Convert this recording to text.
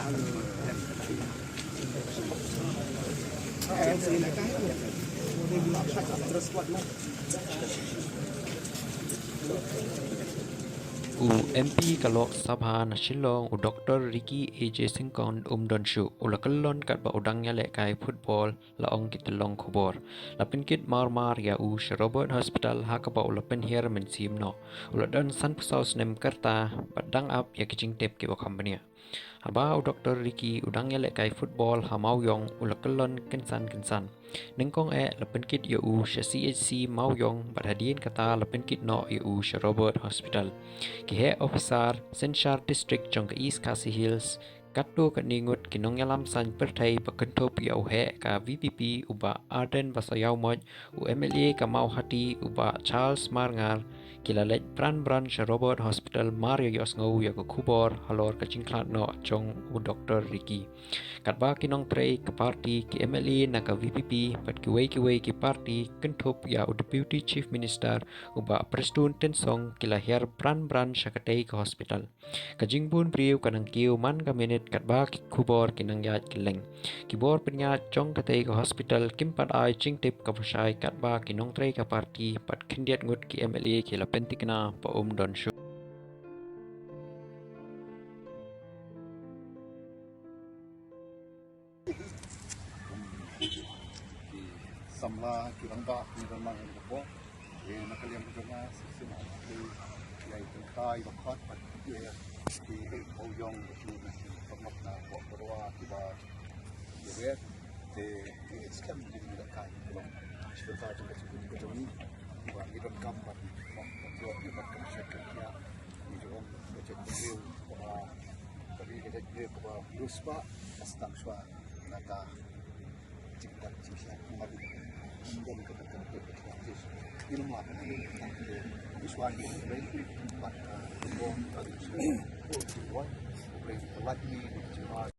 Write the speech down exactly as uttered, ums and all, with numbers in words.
U M P ka Lok Sabha na Shillong, u Doctor Ricky A J Syngkon, um don shuh. U la kyllon katba u dang ïalehkai football, la ong ki tyllong khubor. La pynkit marmar ïa u sha Robert Hospital ha kaba u la pynhiar mynsiem noh. U la don sanphew saw snem ka rta bad dang ap ïa ki jingtip kiba kham bniah. Haba u Doctor Ricky u dang ïalehkai football ha Mawïong, u la kyllon kynsan kynsan. Nyngkong eh la pynkit ïa u sha C H C Mawïong bad hadien kata la pynkit noh ïa u sha Robert Hospital. Ki heh officer synshar district jong ka East Khasi Hills, katto katne ngut ki nongïalam saiñ pyrthei ba kynthup ïa u heh ka V P P u Bah Ardent Basaiawmoit, u M L A ka Mawhati u Bah Charles Marngar, ki la leit bran bran sha Robert Hospital mar ïa ïohsngew ïa ka khubor halor ka jingkhlad noh jong u Doctor Ricky. Katba ki nongtrei ka party, ki M L A na ka V P P bad kiwei kiwei ki party kynthup ïa u Deputy Chief Minister u Bah Prestone Tynsong, ki la hiar bran bran sha katei ka hospital. Ka jingbun briew ka nang kiew man ka minit katba ki khubor ki nang ïaid kylleng. Ki bor pynïaid jong katei ka hospital kim pat ai jingtip kaba shai katba ki nongtrei ka party bad khyndiat ngut ki M L A ki la pynthikna ba um don shuh. Ki samla ki rangbah ngi don lang ha kane ka por. Te na ka liang ka jong nga, shisien ki ïai tyngkai ba khot bad ki ïa ki Mawïong, ki na ki paralok na Pohbarwa kiba ïa wer. Te ki skhem ki ngi da kai ki long shi bynta jong ka jingim ka jong ngi. Ba ngi donkam ban ïoh ïa ka jingshakri ïa ngi jong ka jingim ka ba ka ri ka jingim ka ba riewspah ka sdang shwa na ka jingdon jingshah. Ngi don ka bynta ka jingshah. Ngi long la ka ngi shuwa ngi bai bad ka bynta ka jingshah. Ko jingwan ko bai ka lait ngi jingwan.